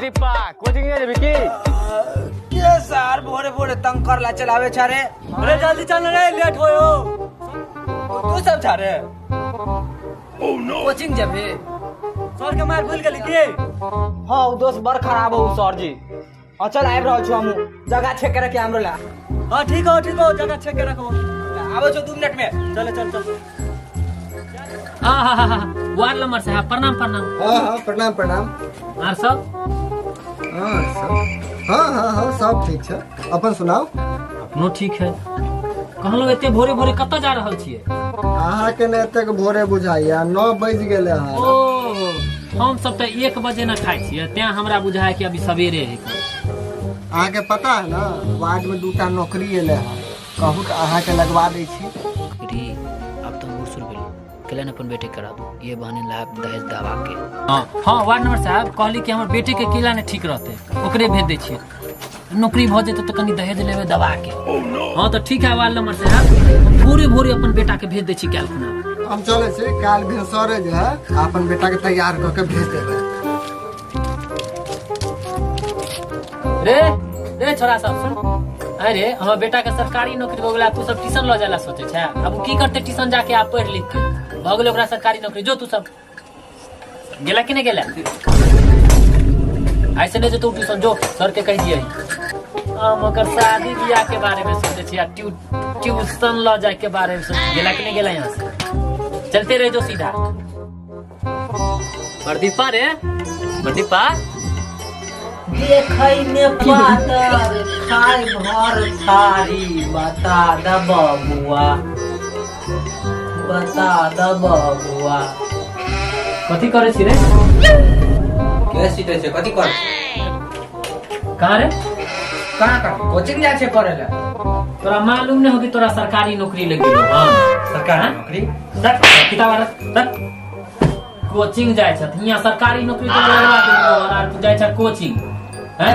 Pradeepa, coaching नहीं जेबी की? के सर भोरे भोरे तंग करला चलावे छा रे। अरे जल्दी चल रे, लेट होयो। तू सब छा रे। कोचिंग जेबी? सर के मार भूल गेली की? हां, उ दोस्त बड़ खराब हो सर जी। हां चल आबि रहल छु हमहु, जगह चेक करे के हमरो ला। हां ठीक हो, ठीक हो, जगह चेक के रखो। आबै छौ 2 मिनट में। चल चल चल। आहा वार्ड नंबर साहब प्रणाम प्रणाम। हाँ हाँ प्रणाम प्रणाम। आर सब? हाँ सब, हाँ हाँ हाँ सब ठीक है। अपन सुनाओ। अपनो ठीक है। कहलहुँ एते भोरे भोरे कतऽ जा रहल छियै? अहाँ के ने एतेक भोरे बुझाइया, 9 बज गेले हन। ओ हम सब तऽ 1 बजे न खाइ छियै, तें हमरा बुझाय कि अभी सवेरे है। अहाँ के पता है ना वार्ड में 2टा नौकरी एले हन, कहू तऽ अहाँ के लगवा दै छी। रे अब तो बूढ़ सूढ़ भेलू, केला अपन बेटे करा दू, ये बहाने लाभ दहेज दबा के। हाँ हाँ वार्ड नंबर साहब कहली कि हमर बेटे के केला ने ठीक रहते, ओकरे भेज दै छियै, नौकरी भऽ जेतै तऽ कनी दहेज लेबै दबा के। हाँ तऽ ठीक है वार्ड नंबर साहब, हम भोरे भोरे अपन बेटा के भेज दै छी काल्हि खुना। हम चलै छी, काल्हि भिनसरे जे है अपन बेटा के तैयार कऽ के भेज देबै। रे रे छोरा सब सुन, अरे हमर बेटा के सरकारी नौकरी भऽ गेलै, तू सब ट्यूशन लऽ जाय ला सोचै छै? अब उ की करतै ट्यूशन जाके, आब पढ़ि लिख के भऽ गेलै ओकरा सरकारी नौकरी। जो तू सब गेला कि नहि गेला? ऐसे नहीं जो तू ट्यूशन जो, सर के कह दिए हम ओकर शादी बियाह के बारे में सोचे छी, ट्यूशन ल जाए के बारे में सोचे। गेला कि नहीं गेला? यहाँ से चलते रहे जो सीधा। प्रदीपा रे प्रदीपा, देखै में पातर खाय भर थारी, बता द बबुआ, बता द बबुआ। कथी करै छी रे? के सीटे छै? कथी करै? कहाँ रे? कहाँ कहाँ कोचिंग जाइ छै पढ़ै लए। तोरा मालूम नहीं हो कि तोरा सरकारी नौकरी लग गेलो? हाँ सरकारी नौकरी? रख किताब रख रख। कोचिंग जाइ छ, हियां सरकारी नौकरी तो लगवा देलियो और तू जाइ छ कोचिंग। हैं?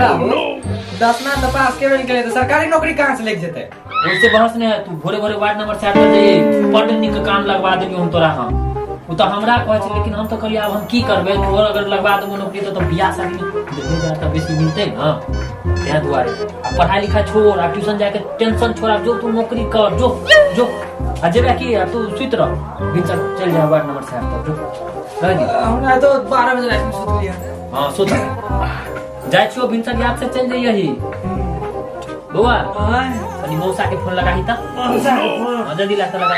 10मा तो पास केबे नहीं केले तो सरकारी नौकरी कहाँ से लग जेतै? ओइसे बहस नहीं है, तू भोरे भोरे वार्ड नंबर 7 पर जाइए, बड नीक काम लगवा देलियो हम तोरा। हम उ तो हमरा कहै छै, लेकिन हम तो कहलियै आब हम की करबै, तोहर अगर लगवा देबो नौकरी तो बियाह शादी में दहेज आर तऽ बेसी मिलतै न, तें दुआरे आ पढ़ाई लिखाई छोड़, आ ट्यूशन जाके टेंशन छोड़, आ जो तू नौकरी कर, जो जो आ जेबे की, आ तू सुति रह, भिनसर चलि जा वार्ड नंबर 7 पर, जो रह दी। हमरा तो 12 बजे रात में सुतलियै। हाँ सुत जाइ छियो, भिनसर याद से चलि जइयही। बौआ कनी मौसा के फोन लगाही तऽ। मौसा के फोन? हाँ जल्दी ला तऽ लगा।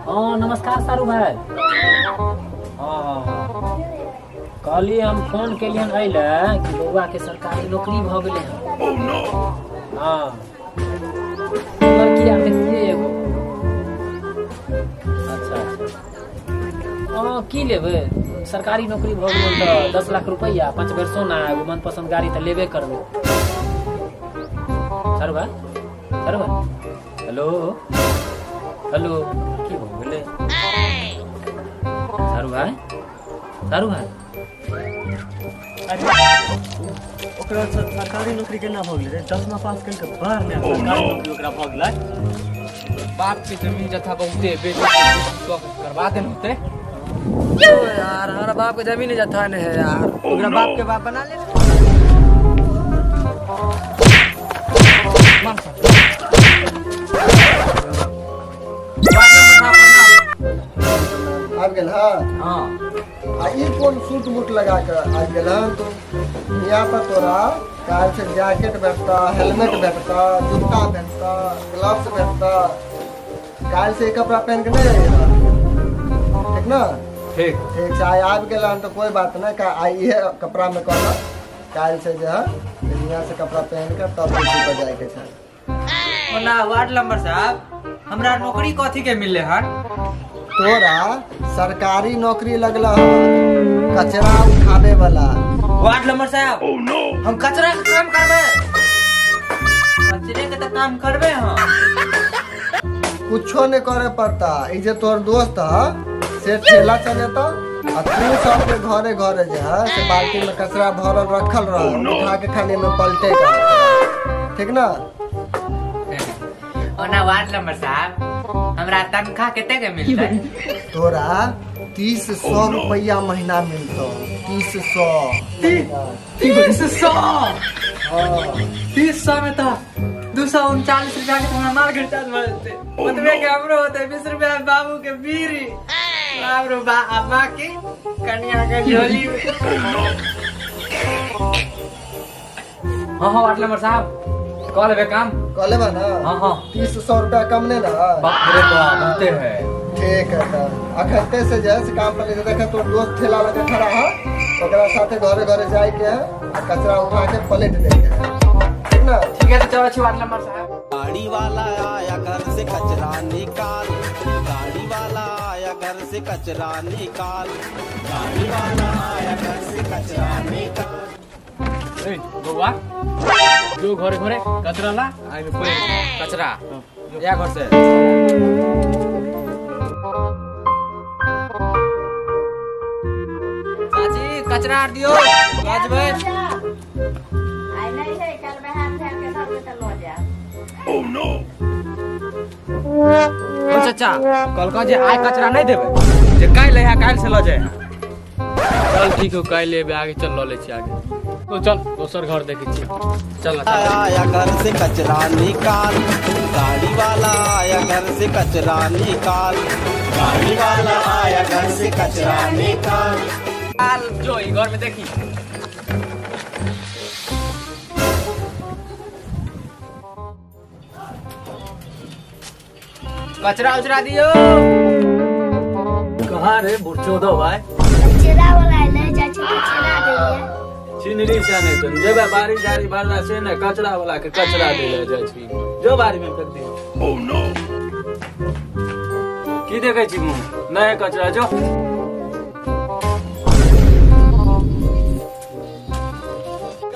हाँ नमस्कार सारू भाई। हाँ कहली हम फोन केलियन अइले कि बौआ के सरकारी नौकरी भऽ गेलै हन। हाँ लड़की आर देखिए एगो। अच्छा अच्छा हाँ की लेबै, सरकारी नौकरी भऽ गेल तऽ 10 लाख रुपैआ, 5 भरि सोना, एगो मनपसंद गाड़ी तऽ लेबे करबै। सारू भाई, सारू भाई, हेलो हेलो, की भऽ गेलै? सारू भाई, सारू भाई, अरे ओकरा सरकारी नौकरी केना भऽ गेलै रे? 10मा पास करि कऽ बाहर ने सरकारी नौकरी ओकरा भऽ गेलै। बाप के जमीन जथा बहुते बेच करवा देन होते। ओ यार हमारा बाप के जमीन जथा नहीं है यार, ओकरा बाप के बाप बना ले। आबि गेल हँ? हाँ। आ ई कोन सूट बूट लगा के आबि गेल हँ तू? हियाँ पर तोरा काल्हि से जैकेट भेटतऽ, हेलमेट भेटतऽ, जूता भेटतऽ, ग्लव्स भेटतऽ। काल्हि से ई कपड़ा पहन के नहीं अइहऽ, ठीक ना? ठीक ठीक छै। आइ आबि गेल हन तऽ कोइ बात नहि, आइ इहे कपड़ा में कहलक, काल्हि से जे है हियाँ से कपड़ा पहन के तब ड्यूटी पर जाइके छै। ओना वार्ड नंबर साहब हमरा नौकरी कथी के मिलले हन? तोरा सरकारी नौकरी लगल हन, कचरा उठावे वाला। वार्ड नंबर साहब हम कचरा के काम करबे, कचरे के तो काम करबे हम। कुछो नहीं करे पड़ता, ई जे तोर दोस्त ह से ठेला चलेता आ तू सबके घरे घरे जे है से बाल्टी में कचरा भरल रखल रह, उठा के खाली में पलटे का, ठीक ना? ओना वार्ड नंबर साहब हम हमरा तनख्वाह कते के मिलतै? तोरा 300 रुपया महीना मिलतो। 300। 300? हाँ। 300 में तो 239 रुपया के हमरा माल खर्चा भऽ जेतै। ओतबे के हमरो होतै, 20 रुपया बाबू के बीड़ी, बाप रो बा, आ बाकी कनिया के झोली में। हाँ हाँ वार्ड मेंबर साहब, कह लेबे काम। कह लेबा ना? हाँ हाँ। 300 रुपया कम नहीं ना? बाप रे बाप, बहुते है। ठीक है सर, अखन से जे से काम पर नहीं देखे तो दोस्त ठेला लगे खड़ा है, ओकरा साथे घरे घरे जाए के है आ कचरा उठा के पलट दे के है, ठीक ना? ठीक है, तो चलो अच्छी वार्ड मेंबर साहब। गाड़ी वाला आया घर से कचरा निकाल, गाड़ी वाला आया घर से कचरा निकाल, गाड़ी वाला आया घर से कचरा निकाल। ए बउआ, जो घरे घरे कचरा ला, आई में कोई कचरा या घर से। चाची कचरा आर दियो, बाजबै। आइ नहीं है, कल में हाथ धर के धर के लो जा। ओ चाचा, कल का जे आइ कचरा नहीं देबै, जे काल्हि है काल्हि से ल जाए। चल ठीक हो, काल्हि लेबै, आगे चल ल लै छी आगे। तो चल दोसर घर देखै छी। चल चल। आया घर से कचरा निकाल, गाड़ी वाला आया घर से कचरा निकाल, गाड़ी वाला आया घर से कचरा निकाल। जो ई घर में देखी। कचरा उचरा दियो। कहाँ रे बुढ़चोदो भाई? कचरा वाला ले जा छी, कचरा दे। चिनरी से नहीं तुम जेबे बारी झाड़ी भरला से ने कचरा वाला के कचरा दे ले जाइ छी, जो बारी में फेंक दियो। ओह नो, की देखै छी मुंह? नहीं कचरा जो।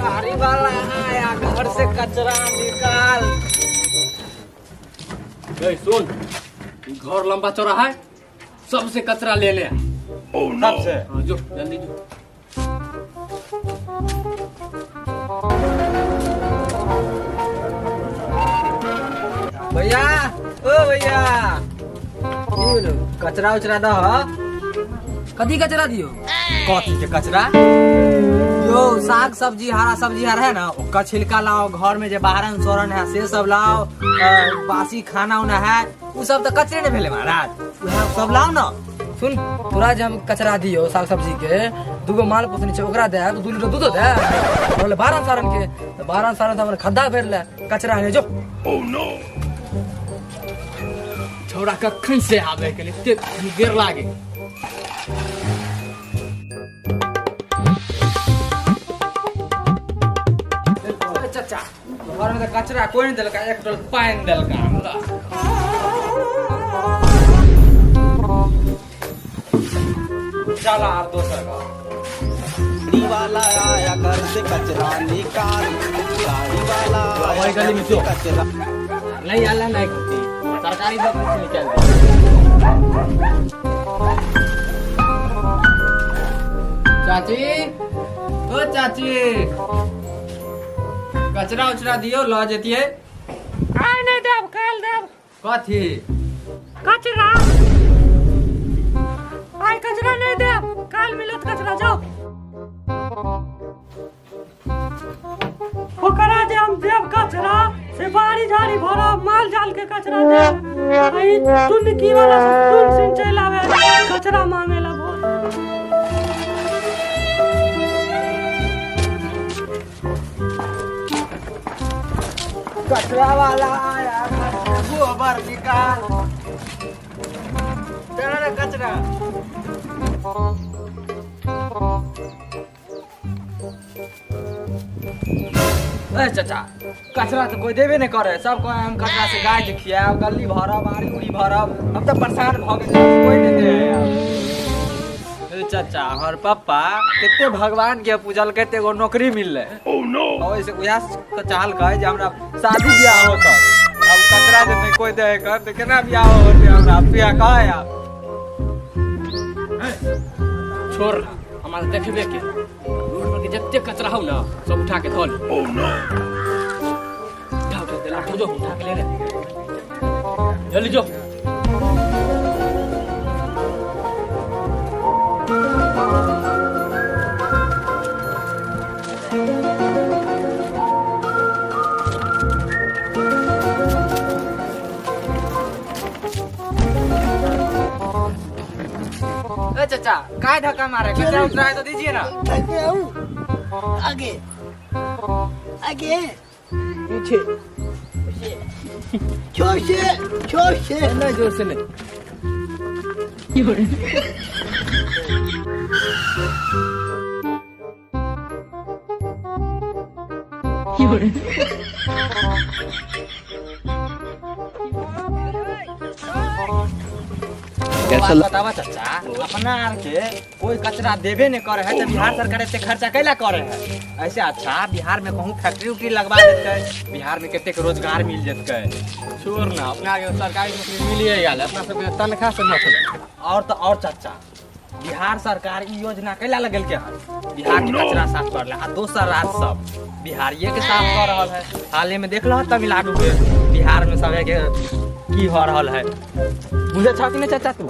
गाड़ी वाला आया घर से कचरा निकाल। ए सुन, घर लंबा चौड़ा है, सबसे कचरा ले ले। सबसे? हाँ, जो जल्दी जो। भैया, ओ भैया, कचरा उचरा दह। कथी कचरा दियो? कथी के कचरा? यो साग सब्जी हरा सब्जी हर है ना, ओकर छिलका लाओ, घर में जे बाहरन सोरन है से सब लाओ, बासी खाना उना है उ सब तो कचरे ने भेले महाराज, उहे सब लाओ ना। सुन, तोरा जे हम कचरा दियो साग सब्जी के, दूगो माल पोसने छै ओकरा दे, 2 लीटर दूधो दे, बोले 12 सारन के, तो 12 सारन हमर खद्दा भरि ले कचरा ने जो। ओह नो, छोरा कखन से आबे के लिए एते देर लागे। चाचा, घर में तो कचरा कोई नहीं देलका, एक डोल पानी देलका हमरा। चल आर दोसर घर। गाड़ी वाला आया घर से कचरा निकाल, गाड़ी वाला आया गली में घर से कचरा। नहीं आला नहीं होती, सरकारी नौकरी से निकाल दे। चाची, ओ चाची, कचरा उचरा दियो ल जतिए। आइ नहीं देब, काल्हि देब। कथी? कचरा। आइ कचरा नहीं देब, काल्हि मिलत कचरा। जाओ ओकरा जे हम देब कचरा से बाड़ी झाड़ी भरब, माल जाल के कचरा देब। ई टुनकी वाला सब टुन सिन चलि आवे कचरा मांगे ला भोर। कचरा वाला आया घर से गोबर निकाल। चलो रे कचरा। ए चाचा, कचरा तो कोई देबे नहीं करे, सब कोई हम कचरा से गाय के खियाब, गली भरब, आड़ी उड़ी भरब, हम तो परेशान भ गेल, कोई नहीं दे। ए चाचा, हमर पप्पा कते भगवान के पूजलकै ते एगो नौकरी मिललै। ओह नो, ओइसे उएह के चाहलकै जे हमरा शादी बियाह होत, अब कचरा जे नहीं कोई दे कर त केना बियाह होतै हमरा, तू इएह कह आब। छोड़, हमरा देखबे के रोड पर के जते कचरा हो ना सब उठा के धो ले। ओह नो, उठा उठा दे, उठो जो उठा के ले ले, जल्दी जो। ए चाचा, काय धक्का मारे? कचरा उतरा है तो दीजिए ना। आगे आगे पीछे जोर से, जोर से नहीं, जोर से नहीं। कैसा बतावा चाचा, अपना आर के कोई कचरा देबे नहीं करे है तो बिहार सरकार एते खर्चा कैला करे है? ऐसे अच्छा बिहार में कहूँ फैक्ट्री उक्ट्री लगवा देते, बिहार में कतेक रोजगार मिल जतकै। छोड़ ना, अपना के सरकारी नौकरी मिलिए गेल, अपना सबके तनख्वाह से मतलब। और तो और चाचा, बिहार सरकार ई योजना कैला लगेलकै हन? बिहार के कचरा साफ करला आ दोसर राज्य सब बिहारिये के साफ कर रहल है। हाले में देख लह तमिलनाडु के बिहार में सब के की हो रहल है, बुझे छौ कि नहीं चाचा तू?